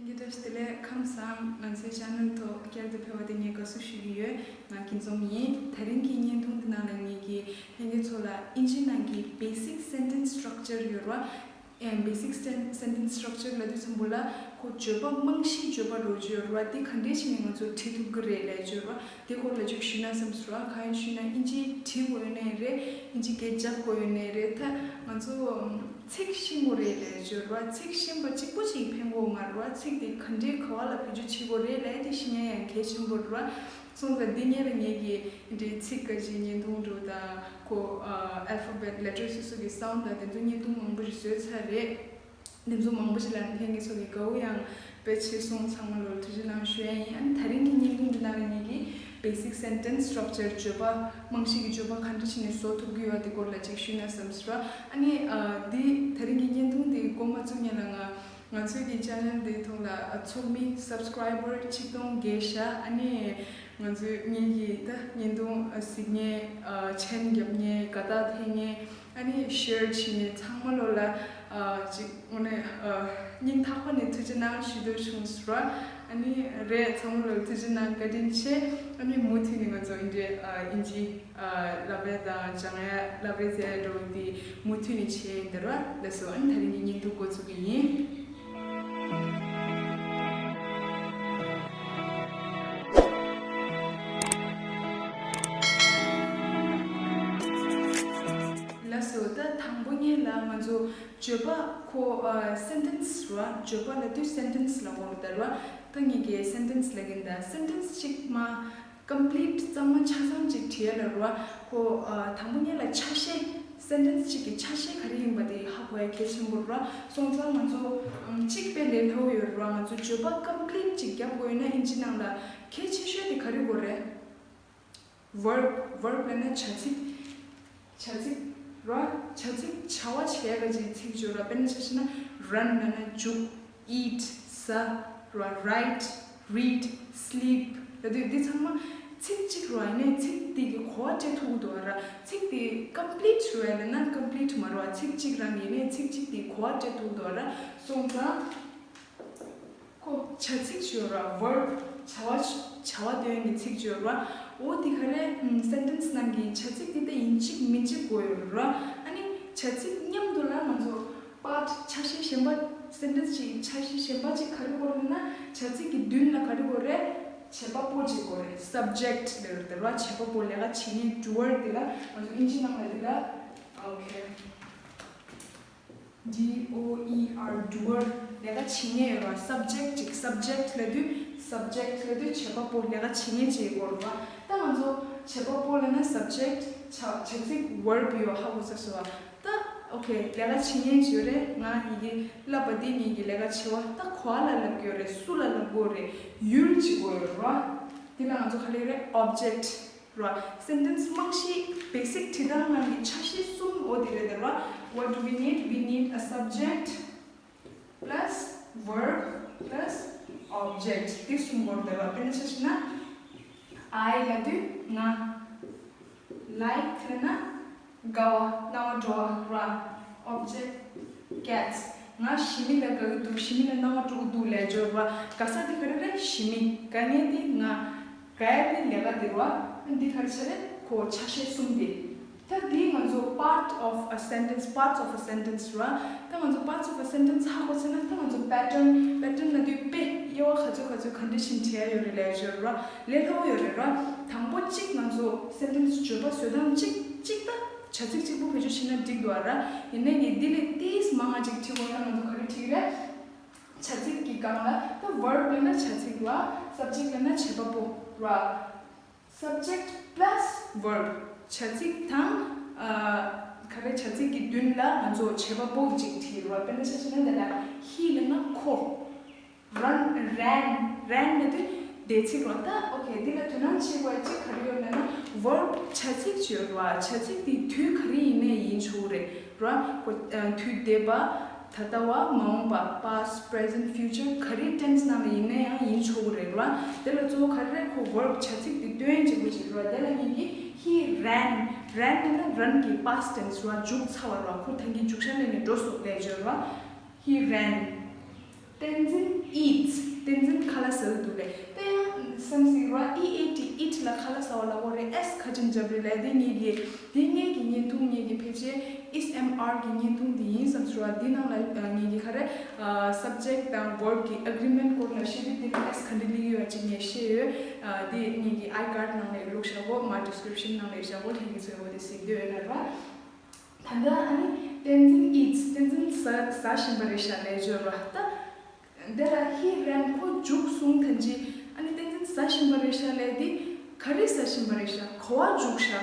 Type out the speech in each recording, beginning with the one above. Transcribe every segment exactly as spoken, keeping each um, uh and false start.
ལྷན་རྒྱས་བཀྲ་ཤིས་བདེ་ལེགས། ཁམས་བཟང་། ང་ཚོའི་ཅེ་ནལ་ཐོག་བསྐྱར་དུ་ཕེབས་པ་དེ་ངས་དགའ་བསུ་ཞུ་གི་ཡོད། ང་སྐྱིད་འཛོམས་ཡིན། དེ་རིང་གི་བརྙན་ཐུང་འདི་ནང་ལ་ངེད་ཀྱིས་ལྷན་རྒྱས་ཚོ་ལ་ཨིན་ཇི་ནང་གི་basic sentence structure ཡོད་རེད་བ། ཨེ། basic sen- sentence structure ལབ་དུས་ཙམ་པ་ལ་ཁོ་བརྗོད་པ་རྨང་གཞི་བརྗོད་པ་རོ་བརྗོད་རེད་བ། དེ་ག་འདྲས་བྱས་ནས་ང་ཚོ་བྲིས་ཐུབ་ཀྱི་རེད་ལབ་བརྗོད་རེད་བ། དེ་སྐོར་ལ་ཅིག་ཞུས་ན་བསམ་སོང་ར། གང་ཡིན་ཞུས་ན་ཨིན་ཇི་བྲིས་དགོས་ཡོད་ནའི་རེད། ཨིན་ཇི་སྐད་རྒྱབ་དགོས་ཡོད་ནའི་རེད། ད་ང་ཚོ་ཚིག་ཤེས་དགོས་རེད་ལབ་བརྗོད་རེད་བ། ཚིག་ཤེས་པ་གཅིག་པོ་ཅིག་ཕན་གྱི་ཡོད་མ་རེད་བ། ཚིག་དེ་ག་འདྲས་ག་པ་ལ་བེད་སྤྱོད་བྱེད་དགོས་རེད་ལབ་དེ་ཤེས་ཡ་ཡང་གལ་ཆེན་པོ་རེད་བ། སོང་ཙང་འདི་སྔོན་ལ་ངེད་ཀྱིས་འདི་འདྲའི་ཚིག་ཁ་ཤས་བརྙན་ཐུང་འདྲ་བོ་དང་ཁོ་ཨ་alphabet letter སོ་སོ་གི་sound དང་དེ་ཚོ་བརྙན་ཐུང་མང་པོ་ཞིག་བཟོས་ཚར་རེད། འདི་ཚོ་མང་པོ་ཞིག་ལ་ལྷན་རྒྱས་ཚོ་གིས་དགའ་བོ་ཡང་དཔེ་བྱས་སོང་། ཚང་མ་ལོ་ཐུགས་རྗེ་གནང་ཞུ་ཡ་ཡིན། ཨ་ནི་དེ་རིང་གི་བརྙན་ཐུང་འདི་ནང་ལ་ངེད་ཀྱིས་basic sentence structure བརྗོད་པ་རྨང་གཞི་གི་བརྗོད་པ་ག་འདྲ་བྱས་ནས་བཟོ་ཐུབ་ཀྱི་ཡོད་དེ་སྐོར་ལ་ཅིག་ཞུས་ན་བསམ་སོང་ར། ཨ་ནི་ཨ་འདི་དེ་རིང་གི་བརྙན་ཐུང་འདི་འགོ་མ་བཙུགས་སྔོན་ལ་ང་ང་ཚོའི་གི་ཅེ་ནལ་འདི་ཐོག་ལ་ཨ་ཚོགས་མི་subscriber ཆིག་སྟོང་བརྒལ་ཤག་ཨ་ནི་ང་ཚོའི་ངེད་ཀྱི་ད་བརྙན་ཐུང་ཨ་གཟིགས་མཁན་ཨ་མཆན་རྒྱབ་མཁན་དགའ་རྟགས་འཐེན་མཁན་ཨ་ནི་share བྱེད་མཁན་ཚང་མ་ལོ་ལ་ཨ་ཅིག་དངོས་གནས་ཨ་སྙིང་ཐག་པ་ནས་ཐུགས་རྗེ་གནང་ཞུ་འདོད་བྱུང་སོང་ར། ཨ་ནི་རེད། ཚང་མ་ལོ་ལ་ཐུགས་རྗེ་གནང་། བཀའ་དྲིན་ཆེ། ཨ་ནི་མུ་མཐུད་ནས་ང་ཚོ་འདི་འདྲའི་ཨ་ཨིན་ཇི་ཨ་སློབ་ར་དང་སྦྱང་ཡ་སློབ་རའི་རྩེད་འགྲོ་འདི་མུ་མཐུད་ནས་བྱས་ཡིན་དེ་ར། ལགས་སོ། ཨ་ནི་དེ་རིང་གི་བརྙན་ཐུང་འགོ་ཚུགས་ཀྱི་ཡིན། ལགས་སོ། ད་དང་པོ་ཉིད་ལ་ང་ཚོ་བརྗོད་པ་ཁོ་ཨ་sentence ར། བརྗོད་པ་ལབ་དུས་sentence ལབ་དགོས་རེད་ད་ར། ད་ངེད་ཀྱིས་sentence ལབ་ཀྱིན་ད་sentence གཅིག་མ་complete གཙང་མ་ཆ་ཚང་ཅིག་བྲིས་ཡ་ལ་ར། ཁོ་ཨ་དང་པོ་ཉིད་ལ་ཆ་ཤས་sentence གཅིག་གི་ཆ་ཤས་ག་རེ་ཡིན་པ་དེ་ཧ་གོ་ཡ་གལ་ཆེན་པོ་ར། སོང་ཙང་ང་ཚོ་ཨམ་གཅིག་དཔེ་ལས་སླ་བོ་ཡོད་ར། ང་ཚོ་བརྗོད་པ་complete ཅིག་རྒྱབ་དགོས་ཡོད་ན་ཨིན་ཇི་ནང་ལ་གལ་ཆེ་ཤོས་དེ་ག་རེ་དགོས་རེད། verb verb ལབ་ན་བྱ་ཚིག་བྱ་ཚིག་ར། བྱ་ཚིག་བྱ་བ་བྱས་པ་ཅིག་ཚིག་བརྗོད་ར། དཔེར་ན་ཆ་བཞག་ན་run ལབ་ན་རྒྱུག eat ཟ་ར། write read sleep ལབ་དུས་འདི་ཚང་མ་ཚིག་གཅིག་ར། ཡིན་ནའི་ཚིག་དེ་གི་གོ་བ་སྤྲད་ཐུབ་ཀྱི་འདུག་ར། ཚིག་དེ་complete ར་ལབ་ན་complete མ་ར། ཚིག་གཅིག་རང་ཡིན་ནའི་ཚིག་གཅིག་དེ་གོ་བ་སྤྲད་ཐུབ་ཀྱི་འདུག་ར། སོང་ཙང་ཁོ་བྱ་ཚིག་ཅིག་ཡོད་ར། verb བྱ་བ་བྱ་བ་སྟོན་གྱི་ཚིག་ཅིག་ཡོད་ར། འོ་དེ་ག་རེ་ཨམ་sentence ནང་གི་བྱ་ཚིག་དེ་ད་ཡིན་གཅིག་མིན་གཅིག་དགོས་ཡོད་ར། ཨ་ནི་བྱ་ཚིག་མཉམ་དུ་ལ་ང་ཚོ་part ཆ་ཤས་གཞན་པ་sentence ཅིག་ཆ་ཤས་གཞན་པ་ཅིག་ག་རེ་དགོས་རེད་ན་བྱ་ཚིག་གི་མདུན་ལ་ག་རེ་དགོས་རེད། བྱེད་པ་པོ་ཅིག་དགོས་རེད། subject ལབ་ཡོད་ར། བྱེད་པ་པོ་ལས་ཀ་བྱེད་མཁན་doer དེ་ལ་ང་ཚོ་ཨིན་ཇི་ནང་ལ་དེ་ལ་okay D O E R doer ལས་ཀ་བྱེད་མཁན་ཡོད་ར། subject ཅིག subject ལབ་དུས་subject ལབ་དུས་བྱེད་པ་པོ་ལས་ཀ་བྱེད་མཁན་ཅིག་དགོས་རེད་པ། ད་ང་ཚོ་བྱེད་པ་པོ་ལབ་ན་subject བྱ་བྱ་ཚིག་verb ཡོད་ཧ་གོ་ཚར་སོང་བ། ད་okay ལས་ཀ་བྱེད་མཁན་ཅིག་ཡོད་རེད། ང་ཡི་གེ་བསླབ་པ་འདི་ངེད་ཀྱི་ལས་ཀ་བྱེད་པ་ད་ག་པ་ལ་ལབ་ཀྱི་ཡོད་རེད། སུ་ལ་ལབ་དགོས་རེད། ཡུལ་ཅིག་དགོས་ཡོད་རེད་པ། འདི་ལ་ང་ཚོ་ག་རེ་རེད། object ར། sentence རྨང་གཞི་basic བྲིས་སྟངས་ནང་གི་ཆ་ཤས་གསུམ་འོ་དེ་རེད་ད་ར། What do we need? We need a subject plus verb plus object དེ་གསུམ་དགོས་རེད་ད་ར། དཔེར་ན་ཆ་བཞག་ན་I ལབ་དུས་ང་། like ལབ་ན་དགའ་བ་སྣང་བ་འགྲོ་བ་ར། object cats ང་ཞི་མི་ལ་དགའ་གི་འདུག་ཞི་མི་ལ་སྣང་བ་འགྲོ་གི་འདུག་ལབ་བརྗོད་ར། དགའ་ས་དེ་ག་རེ་རེད། ཞི་མི། དགའ་མཁན་དེ་ང་། དགའ་ཡ་དེ་ལས་ཀ་དེ་ར། འདི་ག་རེ་བྱས་རེད། ཁོ་ཆ་ཤས་གསུམ་དེ། ད་འདི་ང་ཚོ་part of a sentence parts of a sentence ར། ད་ང་ཚོ་parts of a sentence ཧ་གོ་ཚར་ན་ད་ང་ཚོ་pattern pattern ལབ་དུས་དཔེ་དབྱེ་བ་ག་ཚོད་ག་ཚོད་ག་འདྲ་ཞིག་བྲིས་ཡ་ཡོད་རེད་ལབ་བརྗོད་ར། ལས་སླ་བོ་ཡོད་རེད་ར། དང་པོ་གཅིག་ང་ཚོ་sentence བརྗོད་པ་བཟོ་སྟངས་གཅིག་གཅིག་ད་བྱ་ཚིག་གཅིག་པུ་བེད་སྤྱོད་བྱས་ན་འགྲིག་འདུག་ཨ་ར། ཡིན་ནའི་གི་འདི་ལས་ཏིས་མང་ང་ཅིག་བྲིས་དགོས་ན་ང་ཚོ་ག་རེ་བྲིས་རེད། བྱ་ཚིག་གི་སྒང་ལ་ད་verb ལབ་ན་བྱ་ཚིག་ར། subject ལབ་ན་བྱེད་པ་པོ་ར། subject plus verb བྱ་ཚིག་དང་ཨ་ག་རེ་བྱ་ཚིག་གི་མདུན་ལ་ང་ཚོ་བྱེད་པ་པོ་ཅིག་བྲིས་ར། དཔེར་ན་ཆ་བཞག་ན་འདི་ལ་he ལབ་ན་ཁོ། run ran ran ལབ་དུས་འདས་ཚིག་ར། ད་okay འདི་ལ་དོ་སྣང་བྱེད་དགོས་ཅིག་ག་རེ་ཡོད་ལབ་ན་verb བྱ་ཚིག་ཅིག་ཡོད་ར། བྱ་ཚིག་དེ་དུས་ག་རེ་ཡིན་ནའི་ཡིན་ཆོག་གི་རེད་ར། ཁོ་ཨ་དུས་འདས་པ། ད་ལྟ་བ། མ་འོངས་པ། past present future ག་རེ་tense ནང་ལ་ཡིན་ན་ཡང་ཡིན་ཆོག་གི་རེད་ར། དེ་ལ་གཙོ་བོ་ག་རེ་རེད། ཁོ་verb བྱ་ཚིག་དེ་སྟོན་བྱེད་དགོས་བྱེད་ར། དེ་ལ་ངེད་ཀྱིས་he ran ran ལབ་ན་run གི་past tense ར། མཇུག་ཚར་བ་ར། ཁོ་ད་གིན་རྒྱུག་ཤར་ལས་ནས་འགྲོ་སོང་ལབ་བརྗོད་ར། he ran བསྟན་འཛིན་eats། བསྟན་འཛིན་ཁ་ལག་ཟ་གི་འདུག་ལེ། ད་ཡང་བསམ་སྲིད་ར། E A T, eat ལ་ཁ་ལག་ཟ་བ་ལབ་དགོས་རེད། S ག་ཅིག་འཇབ་རེད་ལབ་དེ་ངེད་ཀྱི་དེ་ངེད་ཀྱི་བརྙན་ཐུང་ངེད་ཀྱི་ཕལ་ཆེར་S M R གི་བརྙན་ཐུང་དེ་ཡིན་བསམ་སྲིད་ར། དེ་ནང་ལ་ངེད་ཀྱི་ག་རེ་subject དང་verb གི་agreement སྐོར་ལ་བཤད་དུས་དེ་ལ་S ག་འདྲ་སླེབས་ཡོད་ཅིག་ངས་བཤད་ཡོད། དེ་ངེད་ཀྱི་I card ནང་ལ་བླུགས་བཞག་གོ། མ་description ནང་ལ་བཞག་གོ། ལྷན་རྒྱས་ཚོས་འོ་དེ་གཟིགས་འདོད་ཡོད་ན་ར། ད་ལྟ་ཨ་ནི་བསྟན་འཛིན་eats། བསྟན་འཛིན་ཟ་ཟ་བཞིན་པ་རེད་ཤག་ལབ་བརྗོད་ར། ད་འདི་ལ་he ran ཁོ་རྒྱུགས་སོང་ཐན་ཅི། ཨ་ནི་བསྟན་འཛིན་ཟ་བཞིན་པ་རེད་ཤག་ལབ་དེ་ག་རེ་ཟ་བཞིན་པ་རེད་ཤག་ག་པར་རྒྱུགས་ཤག་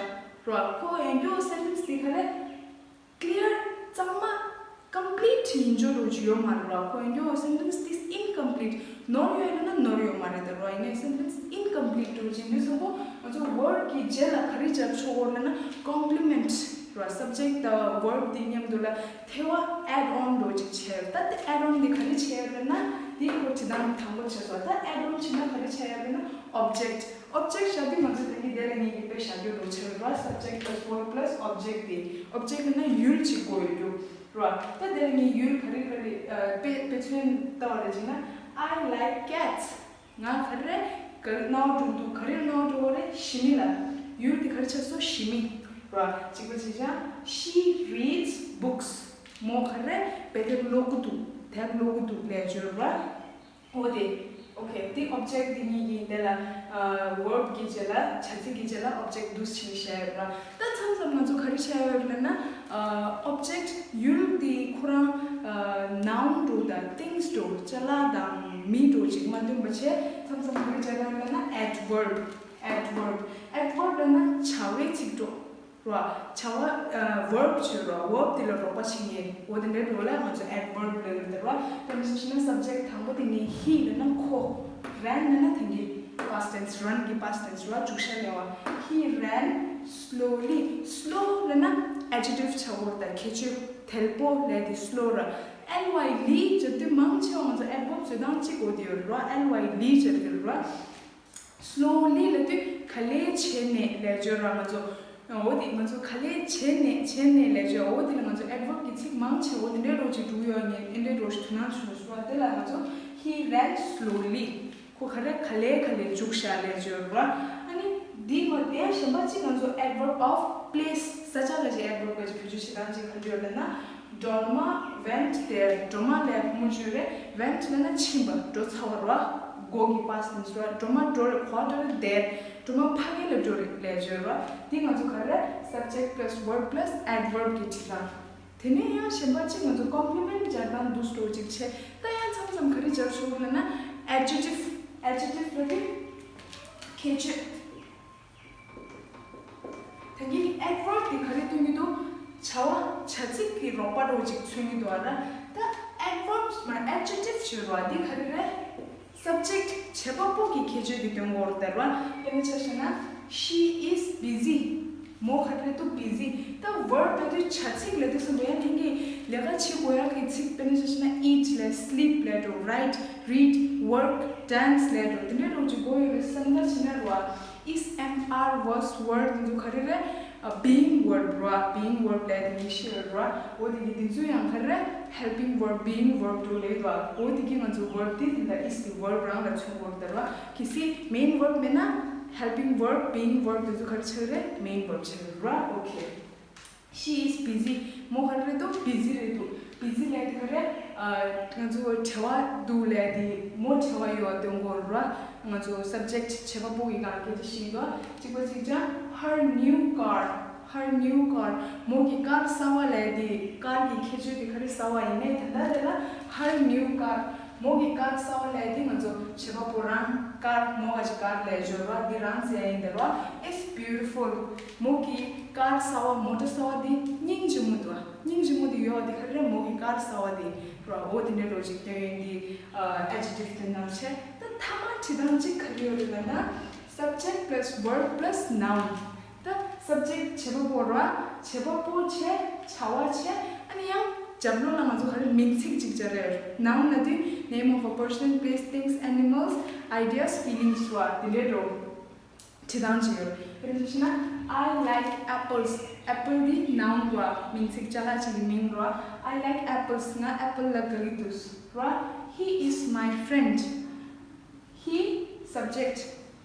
ར། ཁོ་ཡང་སྐྱོ་sentence དེ་ག་རེ་clear གཙང་མ་complete ཡིན་འཇོག་རོགས་ཅིག་ཡོད་མ་རེད་ར། ཁོ་ཡང་སྐྱོ་sentence this incomplete ནོར་ཡོད་ལ་ན་ནོར་ཡོད་མ་རེད་ད་ར། ཡིན་ནའི་sentence incomplete འགྲོ་ཅིག་འདུག་བསམ་པོ་ང་ཚོ་verb གི་རྗེས་ལ་ག་རེ་སྦྱར་ཆོག་གོ་ལབ་ན་complement ར། subject དང་verb དེ་མཉམ་དུ་ལ་ཐེ་བ་add on འགྲོ་ཅིག་བྱས་ཡོད། ད་དེ་add on དེ་ག་རེ་བྱས་ཡོད་ལབ་ན་དེ་ཁོ་བྱེད་སྟངས་དང་པོ་བྱས་སོང་། ད་add on བྱས་ན་ག་རེ་བྱས་ཡོད་ལབ་ན་object། object བཞག་དུས་ང་ཚོ་དེ་གི་དེ་ལ་ངེད་ཀྱི་དཔེ་བཞག་རྒྱུ་འགྲོ་ཆེ་བ་ར། subject plus verb plus object དེ། object ལབ་ན་ཡུལ་གཅིག་དགོས་ཡོད་རྒྱུ་ར། ད་དེ་ལ་ངས་ཡུལ་ག་རེ་ག་རེ་ཨ་དཔེ་དཔེ་མཚོན་ལྟ་བ་རེད་ཅིག་ན། I like cats། ང་ག་རེ་ག་རེ་སྣང་བ་འགྲོ་གི་འདུག་ག་རེ་སྣང་བ་འགྲོ་བ་རེད། ཞི་མི་ལ། ཡུལ་དེ་ག་རེ་ཆགས་སོང་། ཞི་མི་ར། གཅིག་པ་གཅིག་རྐྱང་། She reads books། མོ་ག་རེ་དཔེ་དེབ་ཀློག་གི་འདུག་དེབ་ཀློག་གི་འདུག་ལབ་བརྗོད་ར། འོ་དེ། okay དེ་object དེ་གཉིས་ཀྱི་དེ་ལ་ཨ་verb གི་རྗེས་ལ་བྱ་ཚིག་གི་རྗེས་ལ་object འདུག་སེ་བྱས་ཡོད་ར། ད་མཚམས་མཚམས་ང་ཚོ་ག་རེ་བྱས་ཡོད་ལབ་ན་ཨ་object ཡུལ་དེ་ཁོ་རང་ཨ་noun འགྲོ་དང་things འགྲོ་ཅ་ལག་དང་མི་འགྲོ་ཅིག་མ་འདོན་པ་བྱས། མཚམས་མཚམས་ག་རེ་བྱས་ཡོད་ལབ་ན་adverb adverb adverb ལབ་ན་བྱ་བའི་ཚིག་འགྲོ། ར། བྱ་བ་ཨ་verb བྱོས་ར། verb དེ་ལ་རོགས་པ་བྱེད་མཁན། འོ་དེ་འདྲའི་འགྲོ་ལ་ང་ཚོ་adverb ལབ་ཡོད་ར། དཔེར་ན་ཆ་བཞག་ན་subject དང་པོ་དེ་ངས་he ལབ་ན་ཁོ། ran ལབ་ན་དེ་གི་past tense run གི་past tense ར། རྒྱུགས་ཤར་ལས་བ། He ran slowly. slow ལབ་ན་adjective བྱ་བོ་དང་ཁྱད་ཆོས་དལ་པོ་ལབ་དེ་slow ར། ལ་ཡི་ལི་བྱ་དུས་མང་ཆེ་བ་ང་ཚོ་adverb བྱེད་སྟངས་གཅིག་གོ་དེ་ཡོད་ར། ལ་ཡི་ལི་བྱ་དེ་ཡོད་ར། slowly ལབ་དུས་ག་ལེ་བྱས་ནས་ལབ་བརྗོད་ར། ང་ཚོ་འོ་དེ་ང་ཚོ་ག་ལེ་བྱས་ནས་བྱས་ནས་ལབ་བརྗོད། འོ་དེ་ལ་ང་ཚོ་adverb གི་ཚིག་མང་ཆེ་འོ་དེ་འདྲའི་རོ་ཅིག་འགྲུབ་ཡོད་ངེས་དེ་འདྲའི་རོ་ཞིག་དོ་སྣང་བྱུང་སོང་བ། དེ་ལ་ང་ཚོ་he ran slowly. ཁོ་ག་རེ་ག་ལེ་ག་ལེ་རྒྱུགས་ཤག་ལབ་བརྗོད་ར། ཨ་ནི་འདི་མ་དེ་གཞན་པ་གཅིག་ང་ཚོ་adverb of place ས་ཆ་ལ་ཅིག་adverb ག་ཅིག་བེད་སྤྱོད་བྱེད་སྟངས་ཅིག་ག་འདྲ་ཡོད་ལབ་ན། སྒྲོལ་མ་went there. སྒྲོལ་མ་ལབ་ཡ་ཕོ་མོ་བརྗོད་རེད། went ལབ་ན་ཕྱིན་པ། འགྲོ་ཚར་བ་ར། go གི་past tense ར། སྒྲོལ་མ་འགྲོ་རེད། ག་པར་འགྲོ་རེད། there. སྒྲོལ་མ་ཕ་གི་ལ་འགྲོ་རེད་ལབ་བརྗོད་ར། འདི་ང་ཚོ་ག་རེ་subject plus verb plus adverb གི་བྲིས་སྟངས། དེ་ནས་ཡང་གཞན་པ་གཅིག་ང་ཚོ་complement སྦྱར་སྟངས་འདུག་སེ་འགྲོ་ཅིག་བྱས། ད་ཡང་མཚམས་མཚམས་ག་རེ་སྦྱར་ཆོག་ལབ་ན་adjective. adjective ལབ་དུས་ཁྱད་ཆོས། ད་གིན་adverb དེ་ག་རེ་སྟོན་གྱི་འདུག་བྱ་བ་བྱ་ཚིག་གི་རོགས་པ་རོ་ཅིག་མཚོན་གྱི་འདུག་ཨ་ར། ད་adverb མ་adjective ཞེས་པ་འདི་ག་རེ་རེད། subject བྱེད་པ་པོ་གི་ཁྱད་ཆོས་དེ་སྟོན་གྱི་ཡོད་རེད་ད་ར། དཔེར་ན་ཆ་བཞག་ན། She is busy. མོ་ག་རེ་འདུག busy. ད་verb ལབ་དུས་བྱ་ཚིག་ལབ་དུས་སམ་བྷོ་ཡ་ལྷན་རྒྱས་ལས་ཀ་བྱེད་དགོས་ཡག་གི་ཚིག་དཔེར་ན་ཆ་བཞག་ན་eat ལབ་sleep ལབ་འགྲོ་write read work dance ལབ་འགྲོ་དེ་འདྲའི་རོ་ཅིག་དགོས་ཡོད་རེད་བསམ་ད་བྱེད་ན་ར། is, am, are, was, were དེ་ཚོ་ག་རེ་རེད། ཨ། being verb ར། being verb ལབ་དེ་ངས་ཤེས་ཡོད་ར། འོ་དེ་གི་དེ་ཚོ་ཡང་ག་རེ་རེད། helping verb, being verb འགྲོ་ལེ་ར། འོ་དེ་གི་ང་ཚོ་verb དེ་དེ་ལ་is དེ་verb རང་ལ་མཚོན་verb དེ་ར། གལ་སྲིད་main verb མེད་ན་helping verb, being verb དེ་ཚོ་ག་རེ་ཆགས་རེད། main verb ཆགས་རེད་ར། okay. She is busy. མོ་ག་རེ་རེད་འདུག busy རེད་འདུག busy ལབ་དེ་ག་རེ། ཨ། ང་ཚོ་བྲེལ་བ་འདུག་ལབ་དེ་མོ་བྲེལ་བ་ཡོད་སྟོན་གྱི་ཡོད་ར། ང་ཚོ་subject བྱེད་པ་པོ་གི་སྒང་སྐད་ཆ་བཤད་འདུག་གཅིག་པ་གཅིག་རྐྱང་། her new car. her new car. མོ་གི་car གསར་བ་ལབ་དེ་car གི་ཁྱད་ཆོས་དེ་ག་རེ་གསར་བ་ཡིན་ནའི་ད་ལྟ་དེ་ལ་her new car. མོ་གི་car གསར་བ་ལབ་དེ་ང་ཚོ་བྱེད་པ་པོ་རང་car མོ་ག་ཅིག་car ལབ་བརྗོད་ར། འདི་རང་ཟེར་ཡ་ཡིན་ད་ར། It's beautiful. མོ་གི་car གསར་བ་མོ་ཊ་གསར་བ་དེ་སྙིང་རྗེ་མོ་འདུག་སྙིང་རྗེ་མོ་དེ་ཡོད་དེ་ག་རེ་རེད། མོ་གི་car གསར་བ་དེ་ར། འོ་དེ་འདྲའི་རོ་ཅིག་སྟོན་ཡོང་གི་ཨ། adjective དེ་ནང་བྱས། ད་མཐའ་མ་བྲིས་སྟངས་གཅིག་ག་རེ་ཡོད་རེད་ལབ་ན་subject plus verb plus noun. ད་subject བྱེད་པ་པོ་ར། བྱེད་པ་པོ་བྱས། བྱ་བ་བྱས། ཨ་ནི་ཡང་རྒྱབ་ལོགས་ལ་ང་ཚོ་ག་རེ་མིང་ཚིག་ཅིག་སྦྱར་ཡོད། noun ལབ་དུས་name of a person, place, things, animals, ideas, feelings ར་དེ་འདྲའི་རོ། བྱེད་སྟངས་ཅིག་ཡོད། དཔེར་ན་ཆ་བཞག་ན། I like apples. Apple འདི་noun རེད་བ། མིང་ཚིག་ཅ་ལག་ཅིག་གི་མིང་རེད་བ། I like apples. ང་apple ལ་དགའ་གི་འདུག་རེད་བ། He is my friend. He subject.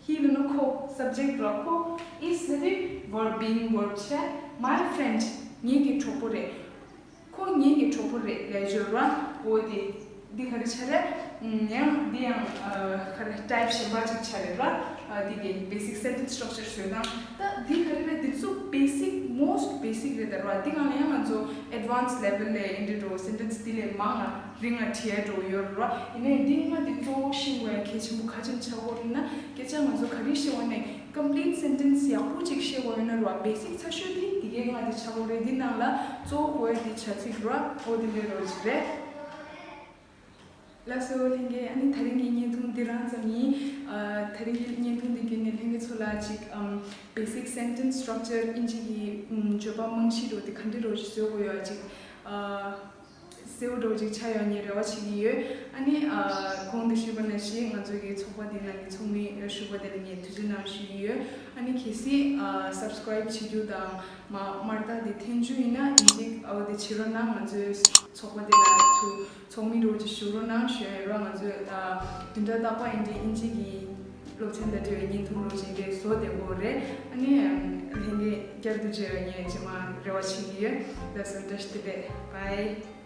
He ལབ་ན་ཁོ། subject རེད་བ། ཁོ། is ལབ་དུས་verb, being verb བྱས། my friend. ངེད་ཀྱི་གྲོགས་པོ་རེད། ཁོ་ངེད་ཀྱི་གྲོགས་པོ་རེད་ལབ་ཡ་ཅིག་ཡོད་རེད་བ། འོ་དེ། འདི་ག་རེ་ཆགས་རེད། ཨམ། ཡང་འདི་ཡང་ཨ། ག་རེ། type གཞན་པ་ཅིག་ཆགས་རེད་བ། ཨ། འདི་གི་basic sentence structure བཟོ་སྟངས། ད་འདི་ག་རེ་རེད། འདི་ཚོ་basic, most basic རེད་ད་རེད་བ། འདི་སྒང་ལ་ཡང་ང་ཚོ་advanced level ལ་ཡིན་འདྲ་འགྲོ། sentence འདི་ལས་མང་ང་རིང་ང་བྲིས་ཡ་འགྲོ་ཡོད་རེད་བ། ཡིན་ནའི་འདི་ང་འདི་གཙོ་བོ་ཤེས་དགོས་ཡ་གལ་ཆེན་པོ་ག་ཅིག་ཆགས་ཀྱི་ཡོད་རེད་ན། སྐད་ཆ་ང་ཚོ་ག་རེ་བཤད་དགོས་ནའི་complete sentence ཡག་པོ་ཅིག་བཤད་དགོས་ཡོད་ན་རེད་བ། basic ཚ་ཤོས་དེ་དེ་གའི་ང་དེ་ཆགས་ཀྱི་ཡོད་རེད། འདི་ནང་ལ་གཙོ་བོ་དགོས་ཡ་དེ་བྱ་ཚིག་རེད་བ། འོ་དེ་འདྲ་འདྲ་བོ་ཅིག་རེད། ལགས་སོ་ལྷན་རྒྱས། ཨ་ནི་ད་རིང་གི་བརྙན་ཐུང་འདི་རང་ཙམ་ཡིན། ཨ། ད་རིང་གི་བརྙན་ཐུང་འདི་བརྒྱུད་ནས་ལྷན་རྒྱས་ཚོ་ལ་ཅིག་ཨམ། basic sentence structure ཨིན་ཇི་གི་ཨམ། བརྗོད་པ་རྨང་གཞི་འདྲ་བོ་དེ་ག་འདྲ་འདྲ་བོ་ཞིག་བཟོ་དགོས་ཡོད་ཅིག་ཨ། གསལ་པོ་འདྲ་བོ་ཅིག་ཆགས་ཡོང་ངེས་རེ་བ་བྱེད་ཀྱི་ཡོད། ཨ་ནི་ཨ། གོང་དུ་ཞུས་པ་ནང་བཞིན་ང་ཚོ་གི་ཚོགས་པ་འདི་ནང་གི་ཚོགས་མི་ཞུ་བ་དེ་ལ་ངས་ཐུགས་རྗེ་གནང་ཞུ་ཡི་ཡོད། ཨ་ནི་གལ་སྲིད་ཨ། subscribe བྱེད་རྒྱུ་དང་མ་དམར་རྟགས་དེ་འཐེན་རྒྱུ་ཡིན་ན་ཡིན་གཅིག་ཨ། འོ་དེ་བྱེད་རོགས་གནང་། ང་ཚོའི་ཚོགས་པ་དེ་ལ་ཚུར་ཚོགས་མི་འདྲ་བོ་ཅིག་ཞུ་རོགས་གནང་ཞུ་ཡ་ཡོད་ར། ང་ཚོས་ཨ། བདུན་ཕྲག་རྟག་པར་ཡིན་གཅིག་ཨིན་ཇི་གི་སློབ་ཚན་དང་འབྲེལ་བའི་བརྙན་ཐུང་འདྲ་བོ་ཅིག་རེ་བཟོ་བསྡད་ཀྱི་ཡོད་རེད། ཨ་ནི་ལྷན་རྒྱས་བསྐྱར་དུ་མཇལ་ཡ་ངས་རྗེས་མ་རེ་བ་བྱེད་ཀྱི་ཡོད། ལགས་སོ། བཀྲ་ཤིས་བདེ་ལེགས། bye.